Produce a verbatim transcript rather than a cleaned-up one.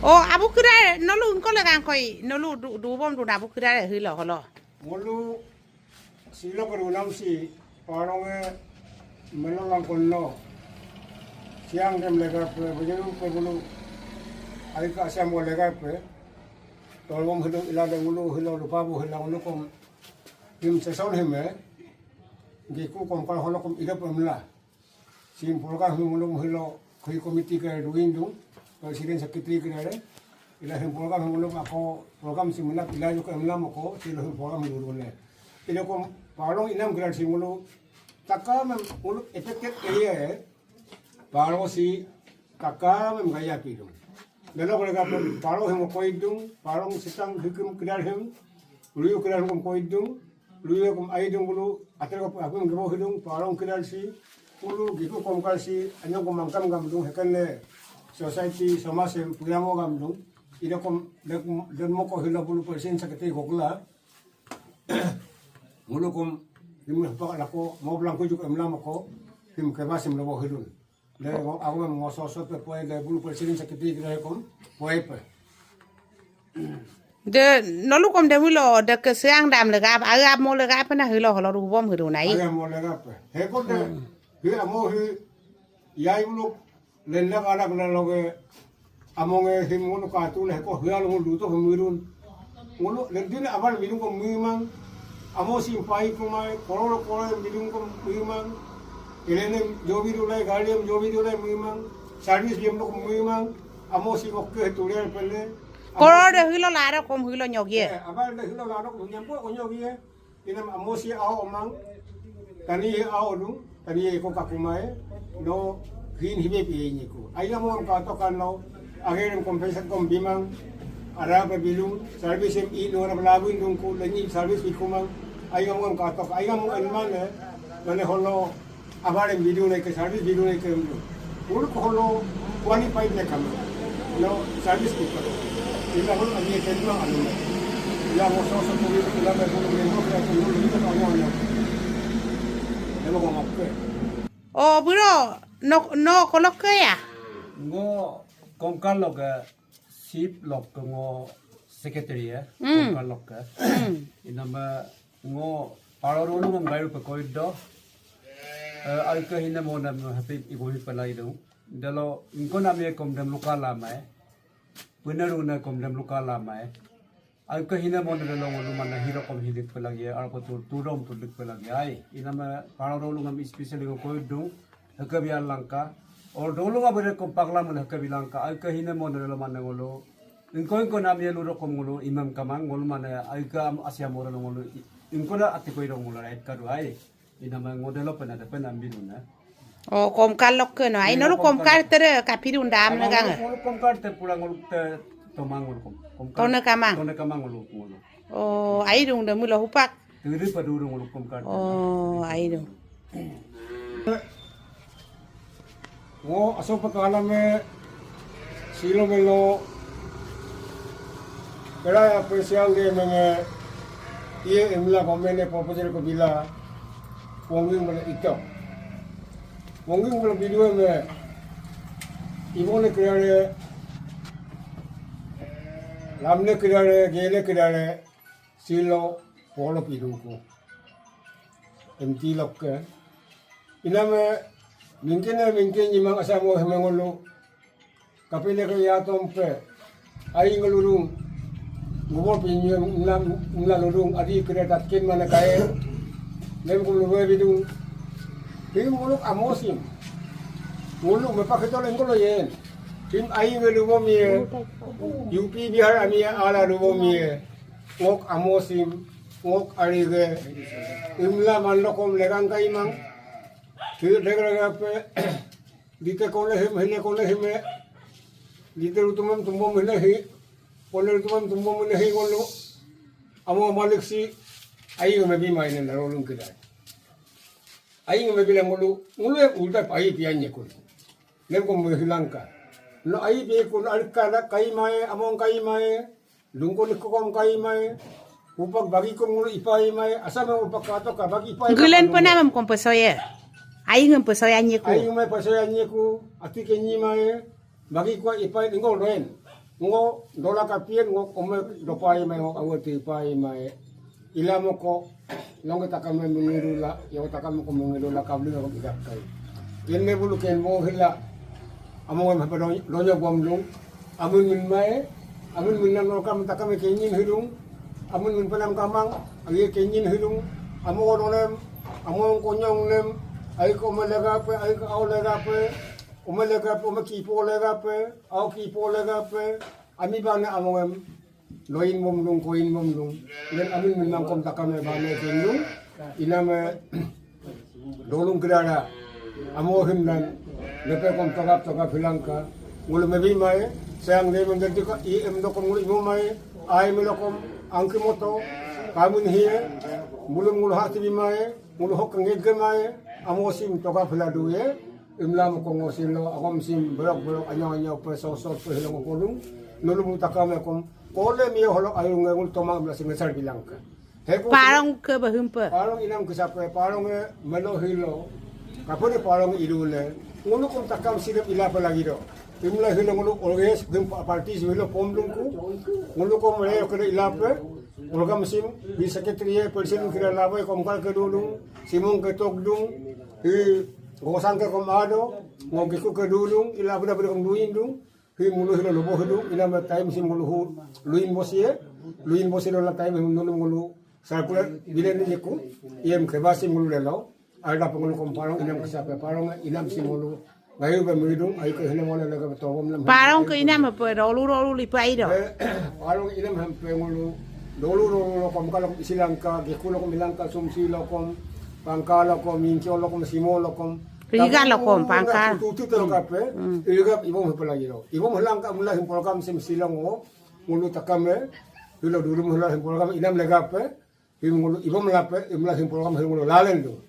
O, abu kídare, nolu engko legangkoi, nolu du, dubom duna abu kídare hilo holo. Ngolu silo ke runam si, paronge melolang konno. Siang dem legape, bejeru pe bulu, aika asiam mo legape. Tolbom hilo ilade ngolu hilo lupabu hilo ngolu kom. Him seson hime, giku kom kal holo kom idap emla. Sim program him ngolum hilo kui committee ke duindung, president secretary ke dare. Ila him program him ngolum ako program sim mena pila juk emla moko, silo him program him ngolum ne. Ila kom parong inam kídar sim ngolu takam em ngolu affected area e, parong si takam em gaya pidung. Delo ko legape parong him koidung, parong sitang hikim kídar him, luyu kídar him koidung, luyu kom aidung bulu, atel ko akum gebo hidung, parong kídar si, bulu giku kom kal si, anyong kom mangkam gamdung, hekene society, somaj em, puyamo gamdung, ida kom, dem, dem moko hilo bulu president secretary gokla, ngolu kom, him hepak lako, mo blangko juk emla moko, him kebasim lobo hidun. De, ngo, aku mem ngo sosot pe poi, de, bulu president secretary kídar kom, poi pe. De, nolu kom de milo, de ke siang dam legape, agap mo legape na hilo, holo rubom hiru nai. Agap mo legape. He ko de, hi amo hi, yai bulu, lenda kana kena loge, amonge him ngolu katu le, he ko hia lo ngolu to him mirun. Ngolu, lendin abal mirun ko mimang, amo si pai kumai, kororo kororo mirun ko mimang, elene jobi dulai, gari em jobi dulai mimang, service em lo mimang, amo si okke turian pele. Kororo de hilo laro kom hilo nyogie. Eh, abal de hilo laro kom nyampo ko nyogie. Inam amo si ao omang, tani ye ao dung, tani ye ko kakumai, no hin hibe pi ye nyiku. Aina mo ka to kan no, agerem compensation kom bimang, ara pe bilung, service em i no ara labun dungku, lenyi service bikumang, aina mo ka to, aina mo en mane, mane holo, abare video na ke service video na ke video. Ulu ko holo qualified na kama. No service ko. Ila holo ami ke dua anu. Ila mo so so ko ila mo ko mo ko ko mo ko mo. Elo ko mo ke. O bro, no no kolokke ya? Ngo Komkar lokke sip lokke ngo secretary ya, Komkar lokke. Inama ngo paro rolu ngam gairu pe koido. Alke hina mo nam happy ibo hi pelai do. Dalo ingko nam ye kom dem luka lama e. Puna runa kom dem luka lama e. Alke hina mo dalo ngolu mana hiro kom hilik pelagi e. Arko tu turom tu lik pelagi ai. Inama paro rolu ngam especially ngo koido. Heke biar langka. Or dolu nga bere ko pagla mun heke bilangka. Ai ke hine mo nelo mane ngolo. Ingko ingko nam ye luro kom ngolo imam kamang ngolo mane ai ke am asia moro ngolo. Ingko da ati koi dong ngolo rait kadu ai. Inama ngodelo pena de pena ambiluna. O Komkar lokke no. Ai nolu Komkar tere kapirun dam ne gang. Ngolo Komkar te pula ngolo te tomang ngolo kom. Komkar. Tone kamang. Tone kamang ngolo ngolo. O ai dung de mulo hupak. Tiri paduru ngolo Komkar. O ai dung. Ngo aso pakalam e silo melo. Kera ya presiang de menge iye emla pamene proposal ko bila. Ponging mele ito. Ponging mele bidue me. Ibone kerare. Lamne kerare, gele kerare. Silo polo piduku. Emti lokke. Iname mingkene mingke nyimang asamo hemengolo. Kapele ke yatompe. Ai ngelulung. Ngubol pinye ngula ngula lulung adi kere tatkin mana kae. Lem kum lube bidung. Him nguluk amosim. Nguluk mepakito lengkolo yen. Him ai ngelubom ye. U P Bihar ami ala lubom ye. Ngok amosim, ngok arige, imla manlokom legang kaimang, hi degregape, dite kone him, hine kone hime, dite rutumem tumbom hine hi, kone rutumem tumbom hine hi ngolu, amo malik si, ayi me bima ine na rolung kidai. Ayi me bilang ngolu, ngolu em ulta ayi pian nyekun. Lengkom me hilangka. No ayi pian kun alika na kaimae, among kaimae, Lungko ni kokom kai mai. Upak bagi kom ngulu ipai mai. Asam upak kato ka bagi ipai. Gulen pona mem kom pesoye. Aing em pesoye anyeku. Aing mai pesoye anyeku. Ati ke nyi mai. Bagi kwa ipai lingko loen. Ngo dola kapien ngo ome dopai mai ngo awe tipai mai. Ila moko longe takame mengirula, yo takame ko mengirula kabli ngo idakkai. Kenne bulu ken mo hila. Amo em hapa donyo gomlung. Amun min mai, amun min nam lokam takame kenyin hidung. Amun min penam kamang, aye kenyin hidung. Amo donem, amo konyong nem, aye ko melegape, aye ko au legape, ome legape, ome kipo legape, au kipo legape, ami bane amongem, loin momlung, koin momlung. Len amin min mangkom takame bane kendung, iname dolung kedara, amo him nan, lepe kom togap togap hilangka, ngulu mebi mai, sayang de menjadi ka, i em dokom ngulu imo mai, ai melokom, angki moto, kamun hie, mulum ngulu hati bi mai, ngulu hok ngege mai, amo sim togap hiladu ye, Imla moko ngo silo, agom sim, berok berok, anyau anyau, pe sosot, pe hilong kolung, nulu mu takame kom, kole mio holok ayung ngul tomang imla singesar bilangka. Heko Parong ke bahumpe. Parong inam kesape, parong e melo hilo, kapone parong idune, ngulu kom takam sidep ilape lagi do. Imla hilo ngulu always gem party hilo pomlungku, ngulu kom re kede ilape, program sim, bi secretary, president kira labai kom kal kedulung, simung ketokdung, Hi, gosang ke kom ado, ngo giku ke dulung, ila beda beda kom duin dung. Hi mulu hilo lobo hidung, ina me time sim ngulu hu, luin bosie, luin bosie dola time him nulu ngulu, circular bilen ni ku, iem ke basi ngulu lelo, ada pengulu kom parong, inam kesape parong, inam sim ngulu, ngayu be muidung, ayu ke hina mole lega beto gom lam. Parong ke inam apa, dolu dolu lipa ido. Eh, parong inam hampe ngulu, dolu dolu kom kalok isilangka, giku lokom ilangka, sumsi lokom, Pangkal lokom, Minco lokom, Simo lokom. Riga lokom, Pangkal. Tutu telo kape. Riga ibom hepela giro. Ibom helangka mula him program sim silong o. Ngulu takame. Hilo dulu mula him program inam legape. Him ngulu ibom lape, imla him program him ngulu lalen do.